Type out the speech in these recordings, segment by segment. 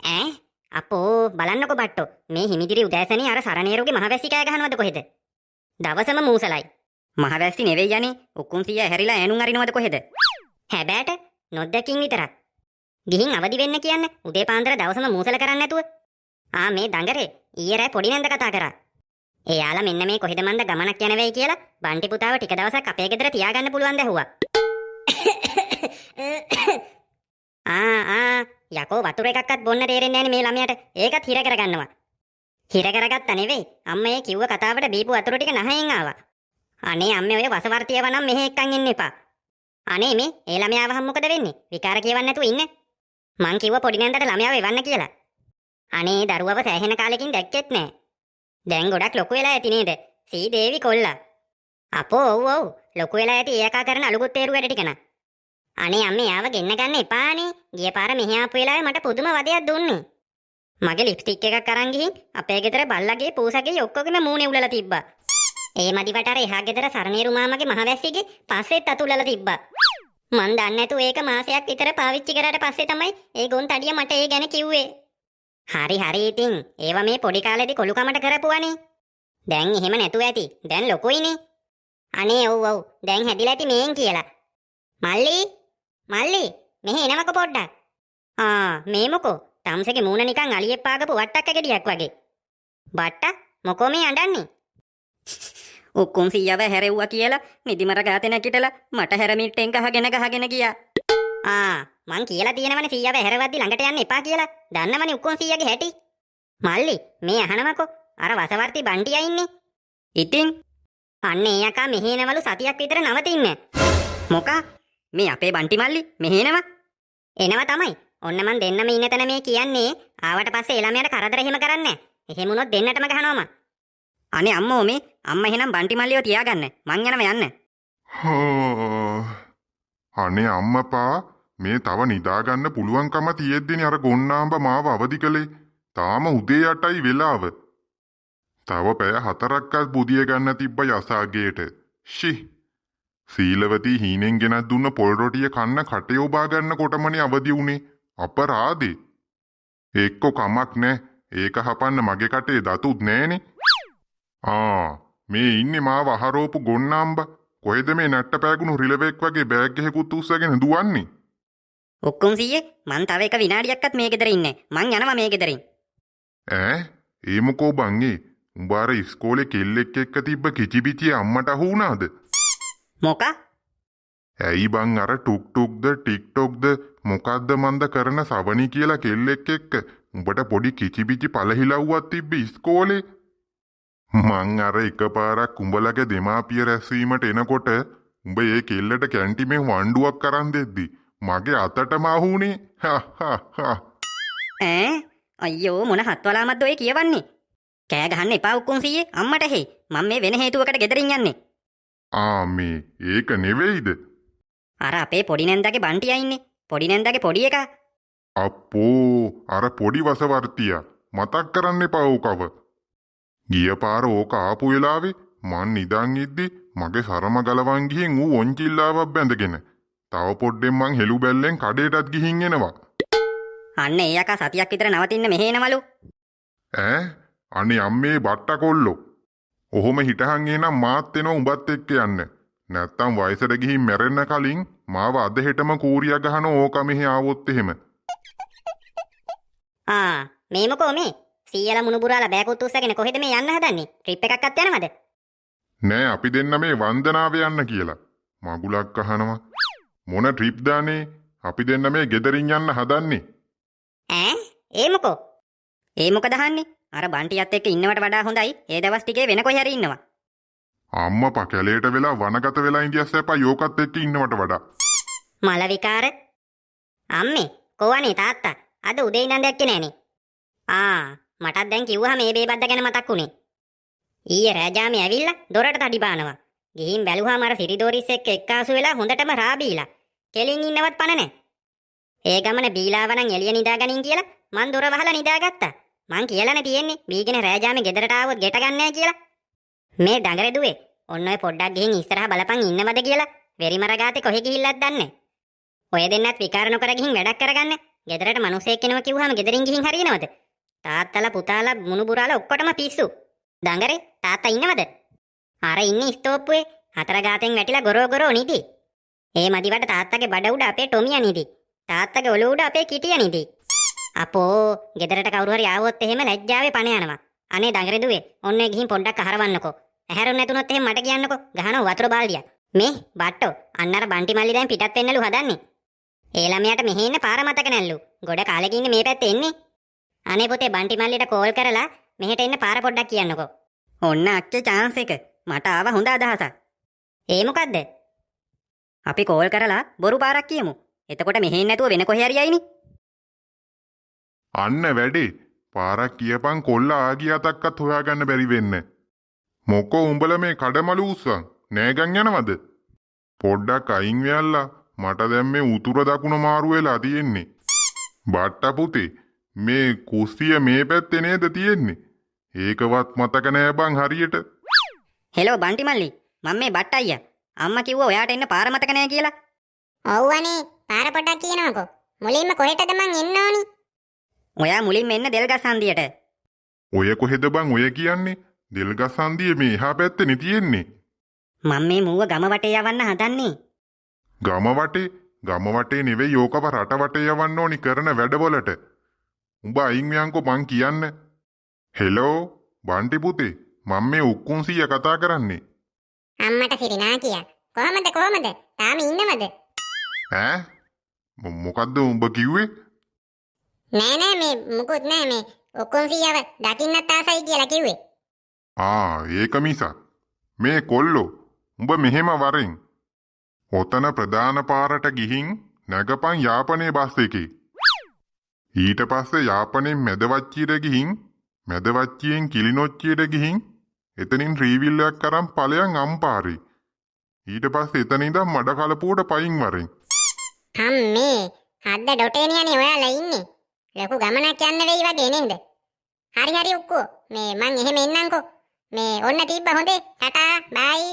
ඈ අපෝ බලන්නකෝ බට්ටෝ, මේ හිමිදිරි උදෑසනේ අර සරණේරුගේ මහවැස්සි කෑ ගහනවද කොහෙද? දවසම මූසලයි. මහවැස්සි නෙවෙයි යන්නේ, උක්කුන් සීයා ඇහැරිලා ඈනුම් අරිනවද කොහෙද? හැබෑට නොදැකින් විතරක්. ගිහින් අවදි වෙන්න කියන්න, උදේ පාන්දර දවසම මූසල කරන්නේ නැතුව. ආ මේ දඟරේ ඊයේ රෑ පොඩි නැන්ද කතා කරා. එයාලා මෙන්න මේ කොහෙද මන්ද ගමනක් යන වෙයි කියලා බන්ටි පුතාව ටික දවසක් අපේ ගෙදර තියාගන්න පුළුවන් ද ඇහුවා. ආ ආ යකෝ වතුර එකක්වත් බොන්න තේරෙන්නේ නැනේ මේ ළමයාට. ඒකත් හිර කරගන්නවා. හිර කරගත්තා නෙවෙයි. අම්මා ඒ කිව්ව කතාවට බීපු වතුර ටික නහයෙන් ආවා. අනේ අම්මේ ඔය වසවර්තියව නම් මෙහෙ එක්කන් එන්න එපා. අනේ මේ ඒ ළමයා ආවහම මොකද වෙන්නේ? විකාර කියවන්න නැතුව ඉන්න. මං කිව්ව පොඩි නැන්දට ළමයාව එවන්න කියලා. අනේ දරුවව සෑහෙන කාලෙකින් දැක්කෙත් නෑ. දැන් ගොඩක් ලොකු වෙලා ඇති නේද? සී දේවි කොල්ලා. අපෝ ඔව් ඔව් ලොකු වෙලා ඇති ඒ යකා කරන අලුගුත් තේරු වැඩ ටික නම්. අනේ අම්මේ යාව ගෙන්න ගන්න එපානේ. ගිය පාර මෙහෙ ආපු වෙලාවේ මට පුදුම වදයක් දුන්නේ. මගේ ලිප්ස්ටික් එකක් අරන් ගිහින් අපේ ගෙදර බල්ලගේ පූසගේ ඔක්කොගෙම මූණේ උලලා තිබ්බා. ඒ මදිවට අර එහා ගෙදර සරණේරු මාමගේ මහවැස්සිගේ පස්සෙත් අත උලලා තිබ්බා. මං දන්නේ නැතුව ඒක මාසයක් විතර පාවිච්චි කරාට පස්සේ තමයි ඒ ගොන් තඩිය මට ඒ ගැන කිව්වේ. හරි හරි ඉතින් ඒවා මේ පොඩි කාලේදී කොළුකමට කරපුවානේ. දැන් එහෙම නැතුව ඇති. දැන් ලොකුයිනේ. අනේ ඔව් ඔව් දැන් හැදිලා ඇති මේන් කියලා. මල්ලි මල්ලි මෙහෙ එනවකෝ පොඩ්ඩක්. ආ මේ මොකෝ තම්සගේ මූණ නිකන් අලියෙක් පාගපු වට්ටක්ක ගෙඩියක් වගේ. බට්ටා මොකෝ මේ අඬන්නේ? උක්කුන් සීයව හැරෙව්වා කියලා නිදිමර ගාතේ නැගිටලා මට හැරමිට්ටෙන් ගහගෙන ගහගෙන ගියා. ආ මං කියලා තියෙනවනේ සීයව හැරවද්දි ළඟට යන්න එපා කියලා. දන්නවනේ උක්කොන් සීයාගේ හැටි. මල්ලි මේ අහනවකෝ අර වසවර්ති බන්ටියා ඉන්නේ. ඉතින් අන්න ඒ යකා මෙහෙ එනවලු සතියක් විතර නවතින්න. මොකා මේ අපේ බන්ටි මල්ලි මෙහෙ එනවා? එනවා තමයි. ඔන්න මං දෙන්නම ඉන්න තැන මේ කියන්නේ ආවට පස්සේ ඒ ළමයාට කරදර එහෙම කරන්නේ නැහැ. එහෙම වුණොත් දෙන්නටම ගහනවා මං. අනේ අම්මෝ මේ අම්මා එහෙනම් බන්ටි මල්ලිව තියාගන්න. මං යනවා යන්න. හා. අනේ අම්මපා, මේ තව නිදාගන්න පුළුවන්කම තියෙද්දිනේ අර ගොන්නාඹ මාව අවදි කළේ. තාම උදේ 8යි වෙලාව. තව පැය 4ක්වත් බුදිය ගන්න තිබ්බ යසාගේට. ෂි. සීලවතී හීනෙන් ගෙනත් දුන්න පොල් රොටිය කන්න කටේ ඔබා ගන්නකොටමනේ අවදි වුනේ. අපරාදේ. එක්කො කමක් නෑ. ඒක හපන්න මගේ කටේ දතුත් නෑනේ. ආ මේ ඉන්නේ මාව අහරෝපු ගොන්නාම්බ. කොහෙද මේ නැට්ට පෑගුණු රිලෙවෙක් වගේ බෑග් එකකුත් උස්සගෙන දුවන්නේ? ඔක්කොම සීයේ මං තව එක විනාඩියක්වත් මේ ගෙදර ඉන්නේ. මං යනවා මේ ගෙදරින්. ඈ ඒ මොකෝ බං ඒ? උඹ අර ඉස්කෝලේ කෙල්ලෙක් එක්ක තිබ්බ කිචිබිචි අම්මට අහු වුණාද? මොකා? ඇයි බං අර ටුක් ටුක්ද ටික්ටොක්ද මොකද්ද මන්ද කරන සවනි කියලා කෙල්ලෙක් එක්ක උඹට පොඩි කිචිබිචි පළහිලව්වක් තිබ්බ ඉස්කෝලේ? මං අර එකපාරක් උඹලගේ දෙමාපිය රැස්වීමට එනකොට උඹ ඒ කෙල්ලට කැන්ටිමෙන් වණ්ඩුවක් අරන් දෙද්දි මගේ අතටම අහුනේ. හා හා හා. ඈ අයියෝ මොන හත්වලාමක්ද ඔය කියවන්නේ? කෑ ගහන්න එපා උක්කුන් සීයේ අම්මට හේ. මං මේ වෙන හේතුවකට ගෙදරින් යන්නේ. ආ මේ ඒක නෙවෙයිද? අර අපේ පොඩි නැන්දාගේ බන්ටියා ඉන්නේ. පොඩි නැන්දාගේ පොඩි එකා. අප්පෝ අර පොඩි වසවර්තියා මතක් කරන්න එපා ඕකව. ගිය පාර ඕක ආපු වෙලාවේ මං නිදන් ඉද්දි මගේ සරම ගලවන් ගිහින් ඌ ඔන්චිල්ලාවක් බැඳගෙන. තව පොඩ්ඩෙන් මං හෙළු බැල්ලෙන් කඩේටත් ගිහින් එනවා. අන්න ඒ යකා සතියක් විතර නවතින්න මෙහෙ එනවලු. ඈ අනේ අම්මේ බට්ට කොල්ලෝ. ඔහොම හිටහන් එනම් මාත් එනවා උඹත් එක්ක යන්න. නැත්තම් වයසට ගිහින් මැරෙන්න කලින් මාව අද හෙටම කූරියා ගහන ඕක මෙහෙ ආවොත් එහෙම. ආ මේ මොකෝ මේ සීයලා මුණුබුරාලා බෑකුත් උස්සගෙන කොහෙද මේ යන්න හදන්නේ? ට්‍රිප් එකක්වත් යනවද? නෑ අපි දෙන්න මේ වන්දනාව යන්න කියලා. මගුලක් අහනවා. මොන ට්‍රිප් දානේ? අපි දෙන්න මේ ගෙදරින් යන්න හදන්නේ. ඈ ඒ මොකෝ? ඒ මොකද අහන්නේ? අර බන්ටියත් එක්ක ඉන්නවට වඩා හොඳයි ඒ දවස් ටිකේ වෙන කොහේ හරි ඉන්නවා. අම්මපා කැලේට වෙලා වනගත වෙලා ඉඳියස් එපා යෝකත් එක්ක ඉන්නවට වඩා. මල විකාර. අම්මේ කොවනේ තාත්තා? අද උදේ ඉඳන් දැක්කේ නෑනේ. ආ මටත් දැන් කිව්වහම මේ බේබද්ද ගැන මතක් වුණේ. ඊයේ රෑ ජාමේ ඇවිල්ලා දොරට තඩි බානවා. ගිහින් බැලුවාම අර සිරිදෝරිස් එක්ක එක්කාසු වෙලා හොඳටම රා බීලා. කෙලින් ඉන්නවත් පණ නෑ. ඒ ගමන බීලාව නම් එළිය නිදාගනින් කියලා මං දොර වහලා නිදාගත්තා. මං කියලානේ තියෙන්නේ බීගෙන රෑ ජාමේ ගෙදරට ආවොත් ගෙට ගන්නෑ කියලා. මේ දඟරේ දුවේ ඔන්න ඔය පොඩ්ඩක් ගිහින් ඉස්සරහ බලපන් ඉන්නවද කියලා. වෙරිමර ගාතේ කොහෙ ගිහිල්ලත් දන්නේ. ඔය දෙන්නත් විකාර නොකර ගිහින් වැඩක් කරගන්න. ගෙදරට මිනිස්සෙක් එනවා කිව්වහම ගෙදරින් ගිහින් හරියනවද? තාත්තලා පුතාලා මුණුබුරාලා ඔක්කොටම පිස්සු. දඟරේ තාත්තා ඉන්නවද? අර ඉන්නේ ස්තෝප්පුවේ හතර ගාතෙන් වැටිලා ගොරෝ ගොරෝ නිදි. ඒ මදිවට තාත්තගේ බඩ උඩ අපේ ටොමියා නිදි. තාත්තගේ ඔළුව උඩ අපේ කිටියා නිදි. අපෝ, ගෙදරට කවුරු හරි ආවොත් එහෙම ලැජ්ජාවේ පණ යනවා. අනේ දඟරේ දුවේ, ඔන්න ගිහින් පොඩ්ඩක් අහරවන්නකෝ. ඇහැරුම් නැතුනොත් එහෙම මට කියන්නකෝ. ගහනවා වතුර බාල්දියක්. මේ බට්ටෝ, අන්න අර බන්ටි මල්ලි දැන් පිටත් වෙන්නලු හදන්නේ. ඒ ළමයාට මෙහෙ එන්න පාර මතක නැල්ලු. ගොඩ කාලෙක ඉන්නේ මේ පැත්තේ එන්නේ. අනේ පුතේ, බන්ටි මල්ලිට කෝල් කරලා මෙහෙට එන්න පාර පොඩ්ඩක් කියන්නකෝ. ඔන්න අක්කේ චාන්ස් එක. මට ආවා හොඳ අදහසක්. ඒ මොකද්ද? අපි කෝල් කරලා බොරු පාරක් කියමු. එතකොට මෙහෙ එන්නේ නැතුව වෙන කොහේ හරි යයිනේ. අන්න වැඩේ. පාරක් කියපන් කොල්ලා ආගිය අතක්වත් හොයාගන්න බැරි වෙන්න. මොකෝ උඹලා මේ කඩමලු උස්සන් නෑගන් යනවද? පොඩ්ඩක් අයින් වෙයල්ලා, මට දැන් මේ උතුර දකුණ මාරු වෙලා තියෙන්නේ. බට්ට පුතේ, මේ කුස්සිය මේ පැත්තේ නේද තියෙන්නේ? ඒකවත් මතක නෑ බං හරියට. හෙලෝ බන්ටි මල්ලි, මම මේ බට්ට අයියා. අම්මා කිව්වා ඔයාට එන්න පාර මතක නෑ කියලා. ඔව් අනේ, පාර පොඩ්ඩක් කියනවකෝ. මුලින්ම කොහෙටද මං එන්න ඕනි? ඔයා මුලින්ම එන්න දෙල්ගස් හන්දියට. ඔය කොහෙද බං ඔය කියන්නේ? දෙල්ගස් හන්දියේ මේ එහා පැත්තේනේ තියෙන්නේ. මම මේ මූව ගම වටේ යවන්න හදන්නේ. ගම වටේ? ගම වටේ නෙවෙයි, ඕකව රට වටේ යවන්න ඕනි කරන වැඩවලට. උඹ අයින් වෙයන්කෝ මං කියන්න. හෙලෝ බන්ටි පුතේ, මං මේ උක්කුන් සීයා කතා කරන්නේ. අම්මට සිරිනා කියා. කොහමද කොහමද? තාම ඉන්නවද? ඈ, මොකද්ද උඹ කිව්වේ? නෑ නෑ, මේ මුකුත් නෑ. මේ ඔක්කොම සීයව දකින්නත් ආසයි කියලා කිව්වේ. ආ, ඒක මිසක්. මේ කොල්ලෝ, උඹ මෙහෙම වරෙන්. ඔතන ප්‍රධාන පාරට ගිහින් නැගපන් යාපනයේ බස් එකේ. ඊට පස්සේ යාපනයෙන් මැදවච්චියට ගිහින්, මැදවච්චියෙන් කිලිනොච්චියට ගිහින්, එතනින් ත්‍රීවිල් එකක් අරන් ඵලයන් අම්පාරේ. ඊට පස්සේ එතන ඉඳන් මඩ කලපුවට පයින් වරෙන්. අම්මේ, හද්ද ඩොටේනියනේ ඔයාලා ඉන්නේ. ලොකු ගමනක් යන්න වෙයි වගේ නේද? හරි හරි උක්කෝ, මේ මං එහෙම එන්නම්කෝ. මේ ඔන්න තිබ්බ හොඳේ. ටටා බයි.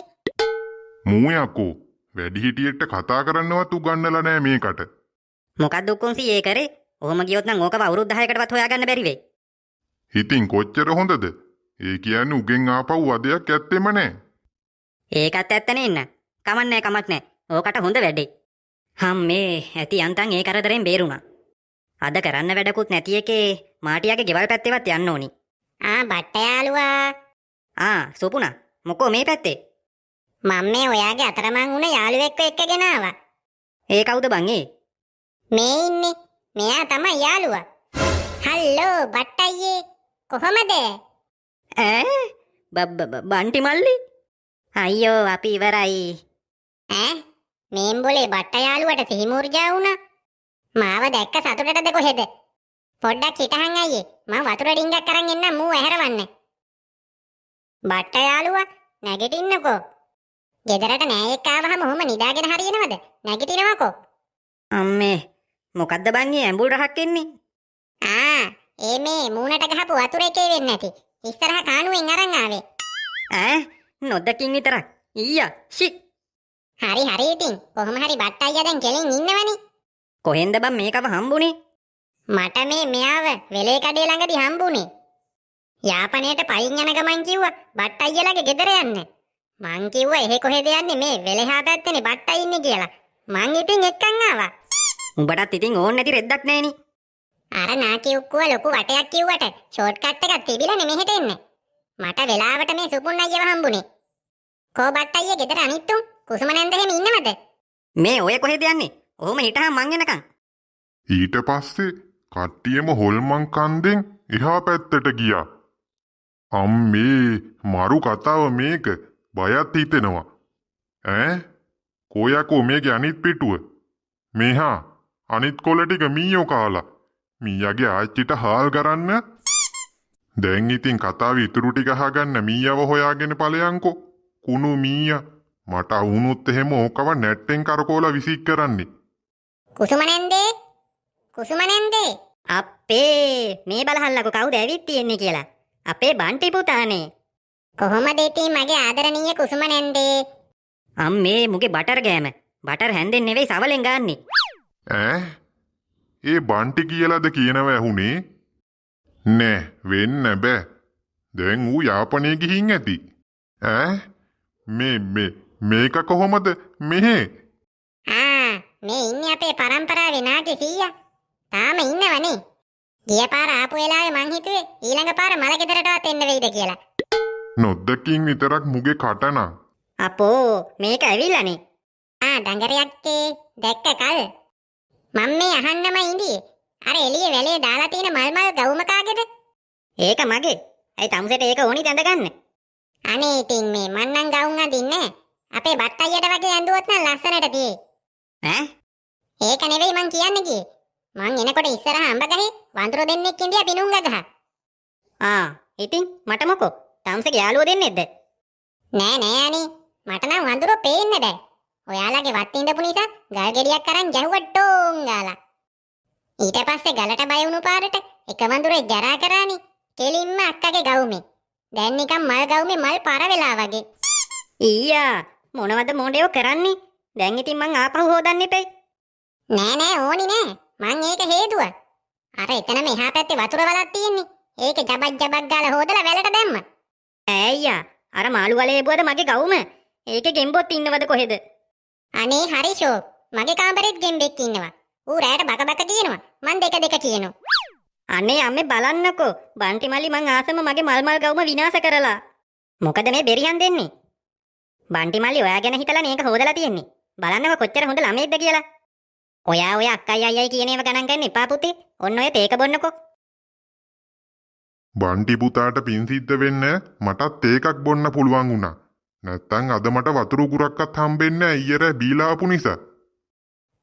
මූ යකෝ, වැඩිහිටියෙක්ට කතා කරන්නවත් උගන්නලා නෑ මේකට. මොකද්ද උක්කුන් සීයේ කරේ? ඔහොම ගියොත් නම් ඕකව අවුරුදු 10කටවත් හොයාගන්න බැරි වෙයි. ඉතින් කොච්චර හොඳද? ඒ කියන්නේ උගෙන් ආපහු වදයක් ඇත්තෙම නෑ. ඒකත් ඇත්ත නේන්න. කමක් නෑ කමක් නෑ. ඕකට හොඳ වැඩේ. හම්මේ, ඇති යන්තම් ඒ කරදරෙන් බේරුණා. අද කරන්න වැඩකුත් නැති එකේ මාටියාගේ ගෙවල් පැත්තේවත් යන්න ඕනි. ආ බට්ට යාළුවා. ආ සුපුනා, මොකෝ මේ පැත්තේ? මම මේ ඔයාගේ අතරමං වුණ යාළුවෙක්ව එක්කගෙන ආවා. ඒ කවුද බං ඒ? මේ ඉන්නේ. මෙයා තමයි යාළුවා. හල්ලෝ බට්ට අයියේ, කොහමද? ඈ, බබ් බන්ටි මල්ලි, අයියෝ අපි ඉවරයි. ඈ, මේම්බොලේ බට්ට යාළුවට සිහිමූර්ජා වුණා. මාව දැක්ක සතුටටද කොහෙද? පොඩ්ඩක් හිටහන් අයියේ, මං වතුර ඩිංගක් අරන් එන්නම් මූ ඇහැරවන්න. බට්ට යාළුවා, නැගිටින්නකෝ. ගෙදරට නෑයෙක් ආවහම ඔහොම නිදාගෙන හරියනවද? නැගිටිනවකෝ. අම්මේ, මොකද්ද බං ඒ ඇඹුල් රහක් එන්නේ? ආ, ඒ මේ මූණට ගහපු වතුර එකේ වෙන්නේ නැති. ඉස්සරහ කානුවෙන් අරන් ආවේ. ඈ, නොදකින් විතරක්. ඊයා ෂි. හරි හරි, ඉතින් කොහොම හරි බට්ට අයියා දැන් කෙලින් ඉන්නවනේ. කොහෙන්ද බං මේකව හම්බුනේ? මට මේ මෙයාව වෙලේ කඩේ ළඟදී හම්බුනේ. යාපනයට පයින් යන ගමන් කිව්වා බට්ට අයියලාගේ ගෙදර යන්න. මං කිව්වා එහෙ කොහෙද යන්නේ, මේ වෙලෙහා පැත්තේනේ බට්ට ඉන්නේ කියලා. මං ඉතින් එක්කන් ආවා. උඹටත් ඉතින් ඕන් නැති රෙද්දක් නෑනේ. අර නාකි උක්කුව ලොකු වටයක් කිව්වට ෂෝට් කට් එකක් තිබිලානේ මෙහෙට එන්න. මට වෙලාවට මේ සුපුන් අයියව හම්බුනේ. කෝ බට්ට අයියේ ගෙදර අනිත් උන්, කුසුම නැන්ද එහෙම ඉන්නවද? මේ ඔය කොහෙද යන්නේ? ඔහොම හිටහන් මං එනකන්. ඊට පස්සේ කට්ටියම හොල්මන් කන්දෙන් එහා පැත්තට ගියා. අම්මේ, මරු කතාව මේක, බයත් හිතෙනවා. ඈ, කෝයකෝ මේකේ අනිත් පිටුව? මෙහා අනිත් කොළ ටික මීයෝ කාලා. මීයාගේ ආච්චිට හාල් කරන්න. දැන් ඉතින් කතාව ඉතුරු ටික අහගන්න මීයව හොයාගෙන ඵලයන්කෝ. කුණු මීයා, මට වුණොත් එහෙම ඕකව නැට්ටෙන් කරකෝලා විසික් කරන්නේ. කුසුම නැන්දේ, කුසුම නැන්දේ. අප්පේ, මේ බලහල්ලකෝ කවුද ඇවිත් තියෙන්නේ කියලා. අපේ බන්ටි පුතානේ. කොහොමද ඉතින් මගේ ආදරණීය කුසුම නැන්දේ? අම්මේ, මුගේ බටර් ගෑම. බටර් හැන්දෙන් නෙවෙයි සවලෙන් ගාන්නේ. ඈ, ඒ බන්ටි කියලාද කියනව ඇහුනේ? නෑ, වෙන්න බෑ. දැන් ඌ යාපනයේ ගිහින් ඇති. ඈ, මේ මේ මේක කොහොමද මෙහෙ? ආ, මේ ඉන්නේ අපේ පරම්පරාවේ නාකි සීයා. තාම ඉන්නවනේ. ගිය පාර ආපු වෙලාවේ මං හිතුවේ ඊළඟ පාර මල ගෙදරටවත් එන්න වෙයිද කියලා. නොද්දකින් විතරක් මුගේ කටනම්. අපෝ, මේක ඇවිල්ලානේ. ආ, දඟරයක්කේ දැක්ක කල්. මං මේ අහන්නම ඉඳියේ. අර එළියේ වැලේ දාලා තියෙන මල් මල් ගවුම කාගේද? ඒක මගේ. ඇයි තමුසෙට ඒක ඕනි ඇඳගන්න? අනේ ඉතින් මේ මං නම් ගවුම් අඳින්නේ නෑ. අපේ බට්ට අයියට වගේ ඇඳුවොත් නම් ලස්සනට තියෙයි. ඈ? ඒක නෙවෙයි මං කියන්න ගියේ. මං එනකොට ඉස්සරහ අඹ ගහේ වඳුරු දෙන්නෙක් ඉඳියා පිනුම් ගගහ. ආ, ඉතින් මට මොකෝ? තමුසෙගේ යාළුවෝ දෙන්නෙක්ද? නෑ නෑ අනේ, මට නම් වඳුරෝ පේන්න බෑ. ඔයාලගේ වත් ඉඳපු නිසා ගල් ගෙඩියක් අරන් ගැහුවා ටෝං ගාලා. ඊට පස්සේ ගලට බය වුණු පාරට එක වඳුරෙක් ජරා කරානේ. කෙලින්ම අක්කගේ ගවුමේ. දැන් නිකන් මල් ගවුමේ මල් පර වෙලා වගේ. ඊයා, මොනවද මොඩයෝ කරන්නේ? දැන් ඉතින් මං ආපහු හොදන්න එපෙයි. නෑ නෑ, ඕනි නෑ. මං ඒක හේතුව. අර එතනම එහා පැත්තේ වතුර වලක් තියෙන්නේ. ඒක ජබක් ජබක් ගාලා හොදලා වැලට දැම්ම. ඈ අයියා, අර මාළු වලේ එබුවද මගේ ගවුම? ඒකේ ගෙම්බොත් ඉන්නවද කොහෙද? අනේ හරි ෂෝක්. මගේ කාමරෙත් ගෙම්බෙක් ඉන්නවා. ඌ රැයට බක බක කියනවා. මං දෙක දෙක කියනවා. අනේ අම්මේ, බලන්නකෝ. බන්ටි මල්ලි මං ආසම මගේ මල් මල් ගවුම විනාශ කරලා. මොකද මේ බෙරිහන් දෙන්නේ? බන්ටි මල්ලි ඔයා ගැන හිතලා මේක හොදලා තියෙන්නේ. බලන්නකෝ කොච්චර හොඳ ළමයෙක්ද කියලා. ඔයා ඔය අක්කයි අයියයි කියන ඒවා ගණන් ගන්න එපා පුතේ. ඔන්න ඔය තේක බොන්නකෝ. බන්ටි පුතාට පින් සිද්ධ වෙන්න මටත් ඒකක් බොන්න පුළුවන් වුණා. නැත්තං අද මට වතුර උගුරක්වත් හම්බෙන්නේ නෑ ඊයේ රෑ බීලා ආපු නිසා.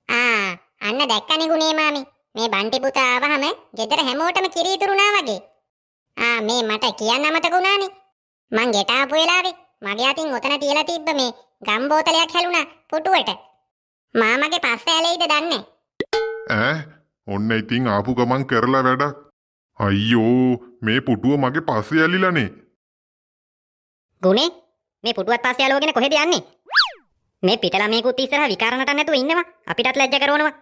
ආ, අන්න දැක්කනේ ගුණේ මාමි. මේ බන්ටි පුතා ආවහම ගෙදර හැමෝටම කිරි ඉතුරුනා වගේ. ආ, මේ මට කියන්න අමතක වුණානේ. මං ගෙට ආපු වෙලාවේ මගේ අතින් ඔතන තියලා තිබ්බ මේ ගම් බෝතලයක් හැලුණා පුටුවට. මාමගේ පස්ස ඇලෙයිද දන්නේ. ඈ, ඔන්න ඉතින් ආපු ගමන් කරලා වැඩක්. අයියෝ, මේ පුටුව මගේ පස්සේ ඇලිලානේ. ගුණේ, මේ පුටුවත් පස්සේ ඇලවගෙන කොහෙද යන්නේ? මේ පිට ළමයෙකුත් ඉස්සරහ විකාර නටන්න නැතුව ඉන්නවා. අපිටත් ලැජ්ජ කරවනවා.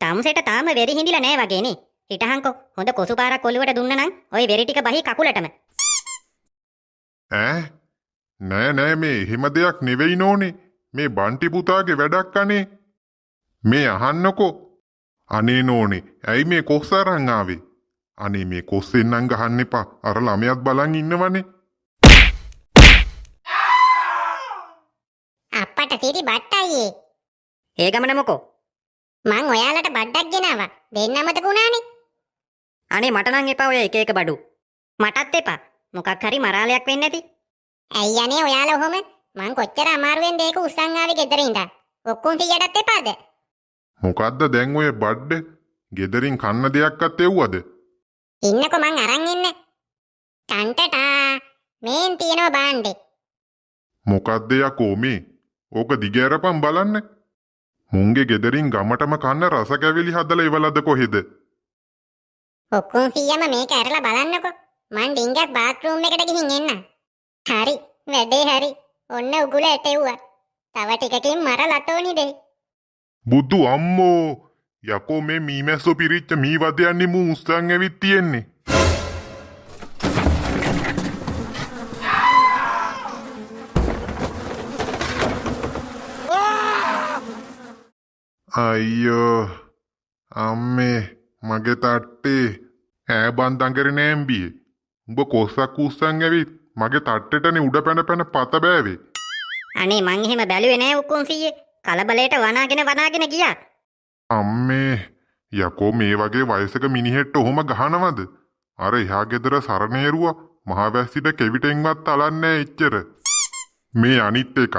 තමුසෙට තාම වෙරි හිඳිලා නෑ වගේ නේ. හිටහන්කෝ, හොඳ කොසු පාරක් ඔලුවට දුන්න නම් ඔය වෙරි ටික බහි කකුලටම. ඈ, නෑ නෑ, මේ එහෙම දෙයක් නෙවෙයි නෝනේ. මේ බන්ටි පුතාගේ වැඩක් අනේ. මේ අහන්නකෝ. අනේ නෝනේ, ඇයි මේ කොස් අරන් ආවේ? අනේ මේ කොස්සෙන් නම් ගහන්න එපා. අර ළමයාත් බලන් ඉන්නවනේ. අප්පට සිරි බට්ට අයියේ. ඒ ගමන මොකෝ? මං ඔයාලට බඩ්ඩක් ගෙනාවා. දෙන්න අමතක වුණානේ. අනේ මට නම් එපා ඔය එක එක බඩු. මටත් එපා. මොකක් හරි මරාලයක් වෙන්න ඇති. ඇයි අනේ ඔයාලා ඔහොම? මං කොච්චර අමාරුවෙන්ද ඒක උස්සන් ආවේ ගෙදර ඉඳන්. ඔක්කොම සීයටත් එපාද? මොකද්ද දැන් ඔය බඩ්ඩ? ගෙදරින් කන්න දෙයක්වත් එව්වද? ඉන්නකො මං අරන් එන්න. ටන්ටටා, මේන් තියෙනවා බාණ්ඩේ. මොකද්ද යකෝ මේ? ඕක දිග ඇරපන් බලන්න. මුන්ගේ ගෙදරින් ගමටම කන්න රස කැවිලි හදලා ඉවලද කොහෙද? ඔක්කොම සීයම මේක ඇරලා බලන්නකෝ. මං ඩිංගක් බාත්රූම් එකට ගිහින් එන්න. හරි, වැඩේ හරි. ඔන්න උගුල ඇටෙව්වා. තව ටිකකින් මර ලතෝනි දෙයි. බුදු අම්මෝ, යකෝ මේ මීමැස්සෝ පිරිච්ච මී වදයන්නේ මූ උස්සන් ඇවිත් තියෙන්නේ. අයියෝ අම්මේ, මගේ තට්ටේ. ඈ බන් දඟරේ නෑම්බියේ, උඹ කොස්සක් උස්සන් ඇවිත් මගේ තට්ටෙටනේ උඩ පැන පැන පත බෑවේ. අනේ මං එහෙම බැලුවේ නෑ ඔක්කොම සීයේ. කලබලයට වනාගෙන වනාගෙන ගියා. අම්මේ, යකෝ මේ වගේ වයසක මිනිහෙක්ට ඔහොම ගහනවද? අර එහා ගෙදර සරණේරුවා මහ වැස්සිට කෙවිතෙන්වත් අලන්නේ නෑ එච්චර. මේ අනිත් එක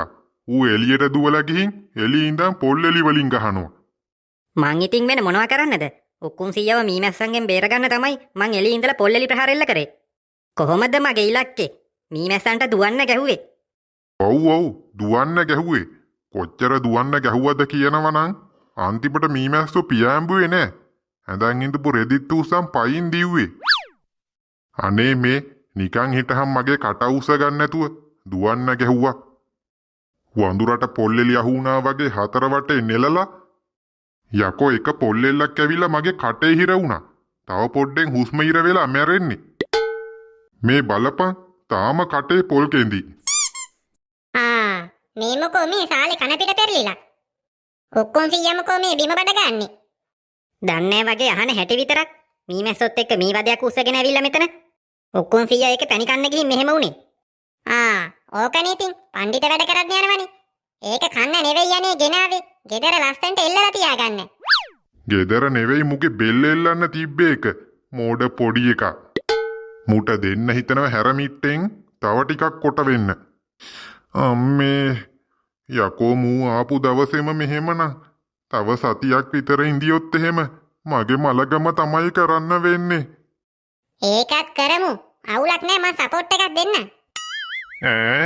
ඌ එළියට දුවලා ගිහින් එළිය ඉඳන් පොල් එලි වලින් ගහනවා. මං ඉතින් වෙන මොනවා කරන්නද? ඔක්කොම සීයව මීමැස්සන්ගෙන් බේරගන්න තමයි මං එළියේ ඉඳලා පොල් එලි ප්‍රහාර එල්ල කරේ. කොහොමද මගේ ඉලක්කේ? මීමැස්සන්ට දුවන්න ගැහුවේ. ඔව් ඔව්, දුවන්න ගැහුවේ. කොච්චර දුවන්න ගැහුවද කියනවා නම් අන්තිමට මීමැස්සෝ පියාඹුවේ නෑ. ඇඳන් ඉඳපු රෙදිත් උස්සන් පයින් දිව්වේ. අනේ මේ නිකන් හිටහම් මගේ කට උස්ස ගන්න නැතුව දුවන්න ගැහුවා. වඳුරට පොල්ලෙලි අහු වුණා වගේ හතර වටේ නෙලලා යකෝ එක පොල්ලෙල්ලක් ඇවිල්ලා මගේ කටේ හිර වුණා. තව පොඩ්ඩෙන් හුස්ම හිර වෙලා මැරෙන්නේ. මේ බලපන් තාම කටේ පොල් කෙඳි. ආ, මේ මොකෝ මේ සාලේ කන පිට පෙරලිලා. ඔක්කොම සීයා මොකෝ මේ බිම බඩ ගන්නෙ? දන්නේ වගේ අහන හැටි විතරක්. මී මැස්සොත් එක්ක මී වදයක් උස්සගෙන ඇවිල්ලා මෙතන. ඔක්කොම සීයා ඒක පැණි කන්න ගිහින් මෙහෙම වුනේ. ආ, ඕකනේ ඉතින් පණ්ඩිත වැඩ කරන්න යනවනේ. ඒක කන්න නෙවෙයි අනේ ගෙනාවේ. ගෙදර ලස්සනට එල්ලලා තියාගන්න. ගෙදර නෙවෙයි මුගේ බෙල්ල එල්ලන්න තිබ්බේ එක. මෝඩ පොඩි එකා. මුට දෙන්න හිතනව හැරමිට්ටෙන් තව ටිකක් කොට වෙන්න. අම්මේ, යකෝ මූ ආපු දවසේම මෙහෙමනම් තව සතියක් විතර ඉඳියොත් එහෙම මගේ මලගම තමයි කරන්න වෙන්නේ. ඒකත් කරමු. අවුලක් නෑ, මං සපෝට් එකක් දෙන්න. ඈ,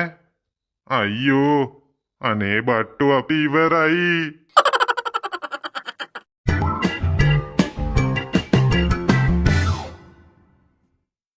අයියෝ, අනේ බට්ටු, අපි ඉවරයි.